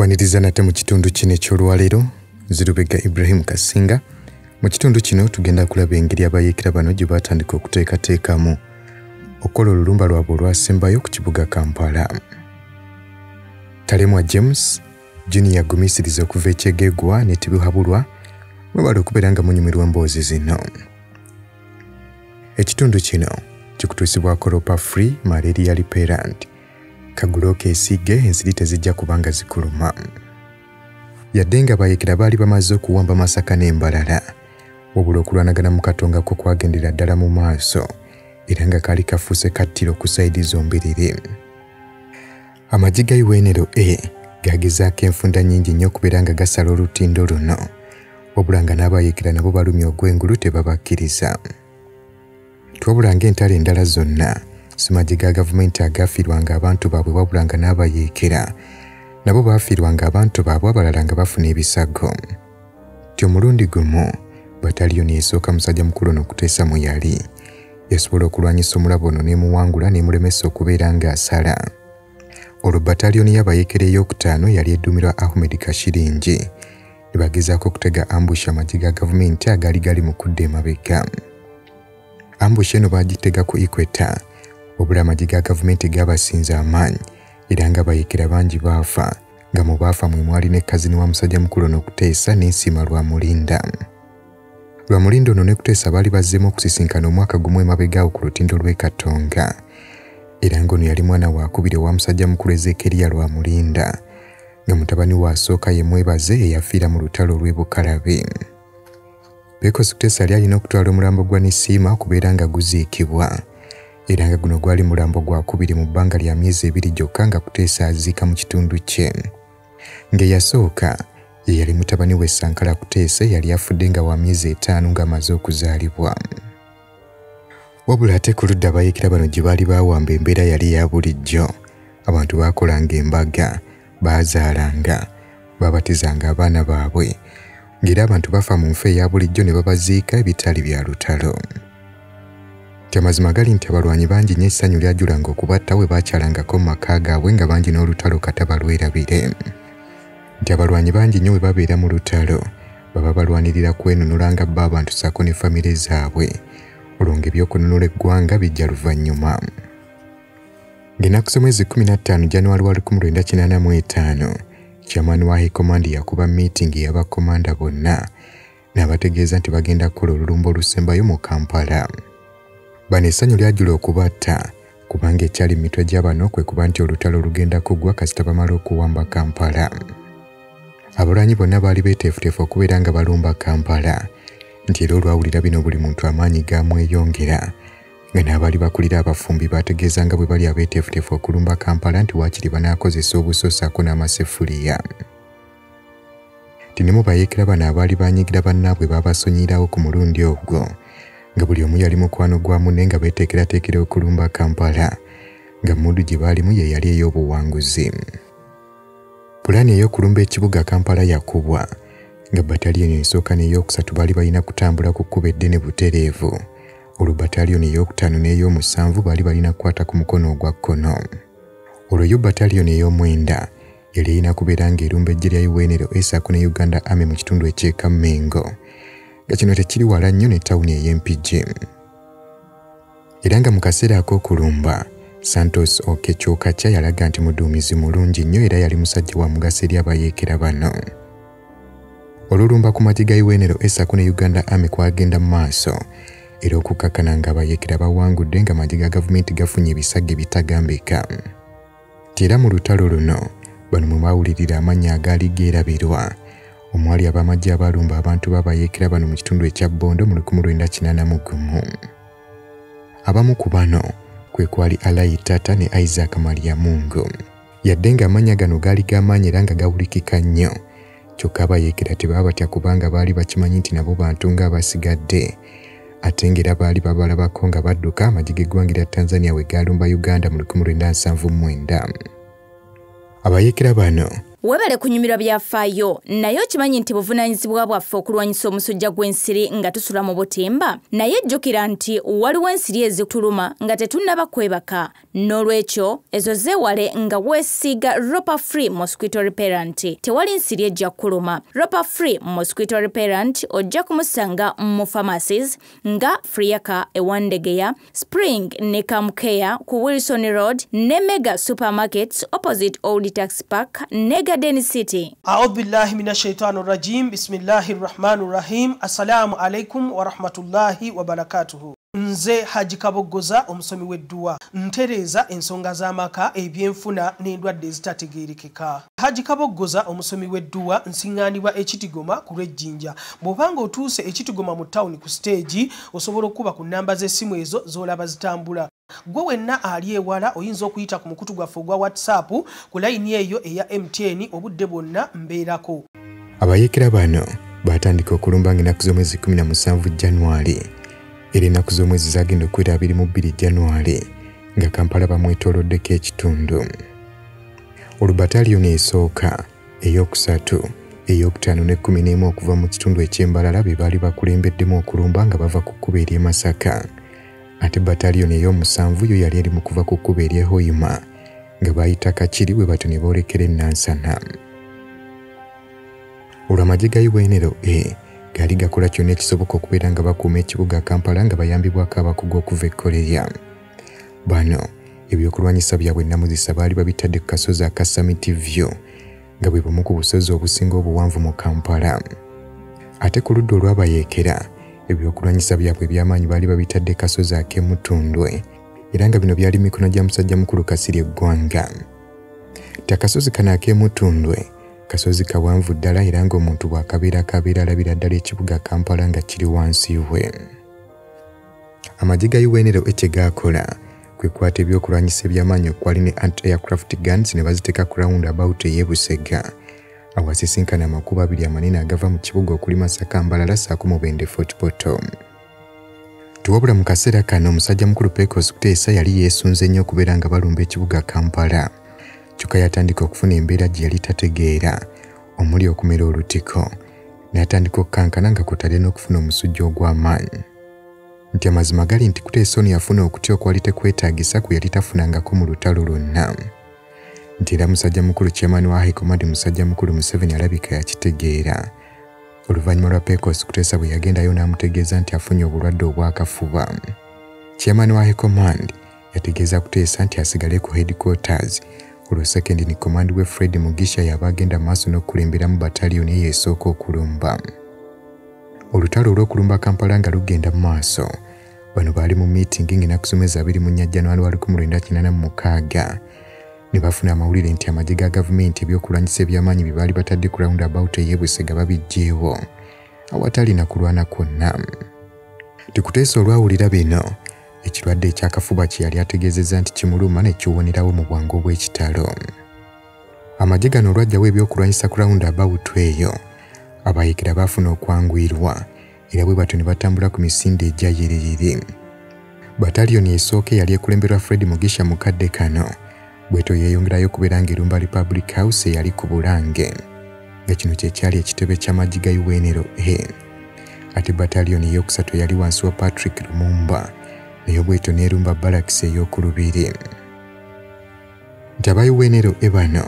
Nkwaniriza nate mu kitundu kino eky'olwaleero, Nzirubega Ibrahim Kasinga. Mu kitundu kino tugenda kulaba engeri abayeekera bano gye batandika okuteekateekamu okukola olulumba lwabwe olwasembayo ku kibuga Kampala. Talemwa James Junior agumiisiriza okuva ekyegegwa ne Tibuhaburwa, mwebale okubeera nga munyumirwa emboozi zino. Ekitundu kino kikutuusibwako Ropa Free Malaria Repellent. Kagulo keesiige ensiri tezijja kubanga zikuluma. Yadde nga abayeekera baali bamaze okuwamba Masaka n'Embalala, wabula okulwanagana mu Katonga kwo kwagendera ddala mu maaso era nga kaali kafuuse kattiro ku sayidi zombiriri. Amagye ga UNLA gagezaako enfunda nnyingi nnyo okubeera nga gasala olutindo luno, wabula nga n'abayeekera nabo balumya ogw'engulu tebabakkiriza. Twabula ng'entalo endala zonna si magye ga gavumenti agaafiirwanga abantu baabwe, wabula nga n'abayeekera nabo baafiirwanga abantu baabwe abalala nga bafuna ebisago. Ti omulundi gumu bataliyoni esooka musajja mukulu ono Kuteesa mwe yali yasobola okulwanyisa omulabe ono n'emuwangula n'emulemesa okubeera ng'asala. Olwo bataliyoni y'abayeekera ey'okutaano yali edduumirwa Ahmed Kashiringi ne bagezaako okutega ambush amagye ga gavumenti agaali gali mu kudda emabega. Ambush eno baagitega ku Equator, wabula amagye ga gavumenti gaabasinza amaanyi era nga abayeekera bangi baafa, nga mu baafa mwe mwali ne kazini wa musajja mukulu ono Kuteesa n'Ensiima Lwamulinda. Lwamulinda ono ne Kuteesa baali bazzeemu okusisinkana omwaka gumu emabega awo ku lutindo lw'e Katonga, era ng'ono yali mwana waakubiri owa musajja mukulu Ezekeria Lwamulinda, nga mutabani we asooka ye Mwebaze eyafiira mu lutalo lw'e Bukalabe. Bekosi Kuteesa yali alina okutwala omulambo gwa Nisiima okubeera nga guziikibwa, era nga guno gwali mulambo gwakubiri mu bbanga lya myezi ebiri gyokka nga Kuteesa aziika mu kitundu kye. Ng'eyasooka ye yali mutabani we Sankara Kuteesa yali afudde nga wa myezi 5 ng'amaze okuzaalibwa. Wabula ate ku ludda abayeekera bano gye baali bawamba embeera yali ya bulijjo. Abantu baakolanga embaga, baazaalanga, baabatizanga abaana baabwe, ng'era abantu bafa mu nfa eya bulijjo ne babaziika ebitali bya lutalo. Nti amazima gali nti abalwanyi bangi nnyo essanyu lyajulanga okubatta we baakyalangako mu maka gaabwe nga bangi n'olutalo kata balwerabire. Nti abalwanyi bangi nnyo bwe babeera mu lutalo baba balwanirira kwenunula nga bo abantu ssaako ne famire zaabwe, olwo ng'ebyokununula eggwanga bijja luvannyuma. Ng'ennaku z'omwezi 15 January wa 1985, Chairman wa High Command yakuba meeting ey'abakomanda bonna n'abategeeza nti bagenda kukola olulumba olusembayo mu Kampala. Bano essanyu lyajula okubatta kubanga ekyali mu mitwe gy'abano kwe kuba nti olutalo lugenda kuggwa kasita bamala okuwamba Kampala. Abalwanyi bonna baali beeteefuteefu okubeera nga balumba Kampala, nti era olwawulira bino buli muntu amaanyi gaamweyongera, nga n'abaali bakulira abafumbi baategeeza nga bwe bali abeeteefuteefu okulumba Kampala nti waakiri banaakozesa obuso ssaako n'amasefuliya. Nti ne mu bayeekera bano abaali banyigira bannaabwe baabasonyirawo ku mulundi ogwo, nga buli omu yali mukwano gwa munne nga beeteekerateekera okulumba Kampala, nga mmundu gye baalimu ye yali ey'obuwanguzi. Pulaani ey'okulumba ekibuga Kampala yakubwa, nga bataliyoni esooka n'eyookusatu baali balina kutambula ku kkubo eddene butereevu, olwo bataliyoni ey'okutaano n'ey'omusanvu baali balina kukwata ku mukono ogwa kkono. Olwo yo bataliyoni ey'omwenda yali erina kubeera ng'erumba eggye lya UNLA ssaako ne Uganda Army mu kitundu eky'e Kammengo, nga kino tekiri wala nnyo ne tawuni ey'Empigi. Era nga mu kaseera ak'okulumba, Santos Okechokakya yalaga nti muduumizi mulungi nnyo era yali musajja wa mugaso eri abayeekera bano. Olulumba ku magye ga UNLA ssaako ne Uganda Army kwagenda mu maaso, era okukakkana nga abayeekera bawangudde nga amagye ga gavumenti gafunye ebisago ebitagambika. Nti era mu lutalo luno bano mwe baawulirira amannya agaali geerabirwa, omwali ab'amagye abaalumba abantu b'abayeekera bano mu kitundu ekya Bondo mu 1981. Abamu ku bano kwe kwali Alai Tata ne Isaac Maliamungu. Yadde ng'amannya gano gaali g'amaanyi era nga gawulikika nnyo, kyokka abayeekera tebaabatya kubanga baali bakimanyi nti nabo bantu ng'abasigadde, ate ng'era baali babalabako nga badduka amagye g'eggwanga lya Tanzania we gaalumba Uganda mu 1979. Abayeekera bano Webale kunyumirwa byafaayo, naye okimanyi nti buvunaanyizibwa bwaffe okulwanyisa omusujja gw'ensiri nga tusula mu butimba. Naye jjukira nti waliwo ensiri ezituluma nga tetunnaba kwebaka. N'olwekyo ezo zeewale nga weesiiga Ropa Free Mosquito Repellent. Tewali nsiri ejja kuluma. Ropa Free Mosquito Repellent ojja kumusanga mu pharmacies nga Friaka e Wandegeya, Spring ne Kamkeya ku Wilson Road ne Mega Supermarkets opposite Old Tax Park ne Garden City. A'udhu billahi minash shaitani rajim. Bismillahir rahmanir rahim. Assalamu alaikum wa rahmatullahi wa barakatuhu. Nze Haji Kaboggoza omusomi w'edduwa, ntereeza ensonga z'amaka, ebyenfuna n'endwadde ezitategeerekeka. Haji Kaboggoza omusomi w'edduwa nsiŋŋaanibwa Ekitigoma ku lw'Ejjinja. Bw'obanga otuuse Ekitigoma mu tawuni ku siteegi, osobola okuba ku nnamba z'essimu ezo z'olaba zitambula. Gwe wenna ali ewala oyinza okuyita ku mukutu gwaffe ogwa WhatsApp ku layini eyo eya MTN obudde bwonna mbeerako. Abayeekera bano baatandika okulumba ng'ennaku z'omwezi 17 January. Era ennaku z'omwezi zagenda okuwera 22 January nga Kampala bamwetooloddeko ekitundu. Olwo bataliyoni esooka, eyokusatu, eyokutaano ne 11 okuva mu kitundu eky'Embalala be baali bakulembeddemu okulumba nga bava ku kkubo ery'e Masaka. Ate bataliyoni ey'omusanvu yo yali eri mu kuva ku kkubo ery'e Hoima nga bayita Kakiri bwe batyo ne boolekera e Nansana. Olwo amagye ga UNLA gaali gakola kyonna ekisoboka okubeera nga bakuuma ekibuga Kampala nga bayambibwako abakugu okuva e Korea. Bano ebyokulwanyisa byabwe nnamuzisa baali babitadde ku kasozi aka Summit View nga bwe bumu ku busozi obusinga obuwanvu mu Kampala. Ate ku ludda olw'abayeekera ebyokulwanyisa byabwe eby'amaanyi baali babitadde kasozi ak'Emutundwe era nga bino byali mikono gya musajja mukulu Kasirye Ggwanga. Nti akasozi kano ak'Emutundwe kasozi kawanvu ddala era ng'omuntu bw'akabeera akabeera alabira ddala ekibuga Kampala nga kiri wansi we. Amagye ga UNLA kye gaakola kwe kukwata ebyokulwanyisa eby'amaanyi okwali ne anti-aircraft guns ne baziteeka ku roundabout ey'e Busega awasisinkana amakubo abiri amanene agava mu kibuga okuli Masaka, Mbalala ssaako Mubende Fort Portal. Tuwabula mu kaseera kano omusajja mukulu Pecos Kuteesa yali yeesunze nnyo okubeera nga balumba ekibuga Kampala. Kyokka yatandika okufuna embeera gye yali tategeera omuli okumera olutiko, n'atandika okukankana nga kutadde n'okufuna omusujja ogw'amaanyi. Nti amazima gali nti Kuteesa ono yafuna okutya okwali tekwetaagisa kwe yali tafunangako mu lutalo lwonna. Nti era musajja mukulu chairman wa High Command musajja mukulu Museveni alabika yakitegeera. Oluvannyuma lwa Pecos Kuteesa bwe yagendayo n'amutegeeza nti afunye obulwadde obw'akafuba. Chairman wa High Command yategeeza Kuteesa nti asigale ku headquarters. Olwo second in command we Fred Mugisha yaba agenda maaso n'okukulemberamu bataliyoni eyo esooka okulumba. Olutalo olw'okulumba Kampala nga lugenda mu maaso. Bano baali mu meeting ng'ennaku z'omwezi 24 January 1986 ne bafuna amawulire nti amagye ga gavumenti ebyokulwanyisa eby'amaanyi bye baali batadde ku roundabout ey'e Busega babiggyeewo awatali na kulwana kwonna. Kuteesa olwawulira bino, ekirwadde eky'akafuba kye yali ategeezezza nti kimuluma ne kiwonerawo mu bwangu obw'ekitalo. Amagye gano olwaggyawo ebyokulwanyisa ku roundabout eyo, abayeekera baafuna okwanguyirwa era bwe batyo ne batambula ku misinde egya yiriyiri. Bataliyoni esooka eyali ekulemberwa Fred Mugisha mu kadde kano bw'etyo yeeyongerayo okubeera ng'erumba Republic House eyali ku Bulange, nga kino kye kyali ekitebe ky'amagye ga UNLA. Ate bataliyoni ey'okusatu eyali wansi wa Patrick Lumumba nayo bw'etyo n'erumba Barracks ey'okulubiri. Nti aba UNLA bano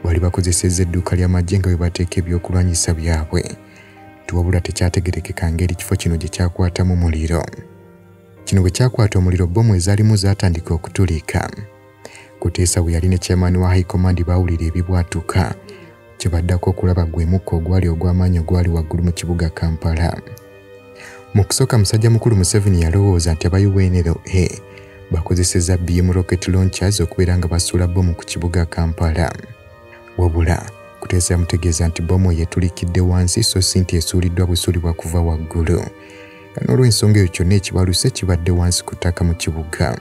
bali bakozesezza edduuka ly'amagye nga bwe bateeka ebyokulwanyisa byabwe. Wabula tekyategeerekeka ngeri kifo kino gye kyakwatamu muliro. Kino bwe kyakwata omuliro bbomu ezaalimu zaatandika okutulika. Kuteesa bwe yali ne chairman wa High Command baawulira ebibwatuka kye baddako okulaba gwe mukka ogwali ogw'amaanyi ogwali waggulu mu kibuga Kampala. Mu kusooka musajja mukulu Museveni yalowooza nti aba UNLA bakozesezza BM rocket launchers okubeera nga basuula bbomu ku kibuga Kampala. Wabula Kuteesa yamutegeeza nti bbomu yetulikidde wansi so si nti esuuliddwa busuulibwa kuva waggulu, nga n'olw'ensonga eyo kyonna ekibaluse kibadde wansi ku ttaka mu kibuga.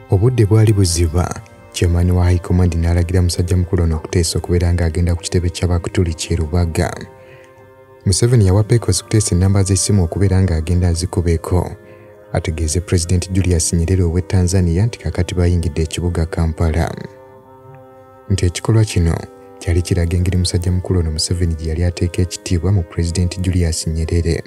Obudde bwali buziba, chairman wa High Command n'alagira musajja mukulu ono Kuteesa okubeera ng'agenda ku kitebe ky'Abakatuliki e Rubaga. Museveni yawa Pecos Kuteesa ennamba z'essimu okubeera ng'agenda azikubeko ategeeze Pulezidenti Julius Nyerere ow'e Tanzania nti kaakati bayingidde ekibuga Kampala. Nti ekikolwa kino kyali kiraga engeri musajja mukulu ono Museveni gye yali ateeka ekitiibwa mu Pulezidenti Julius Nyerere.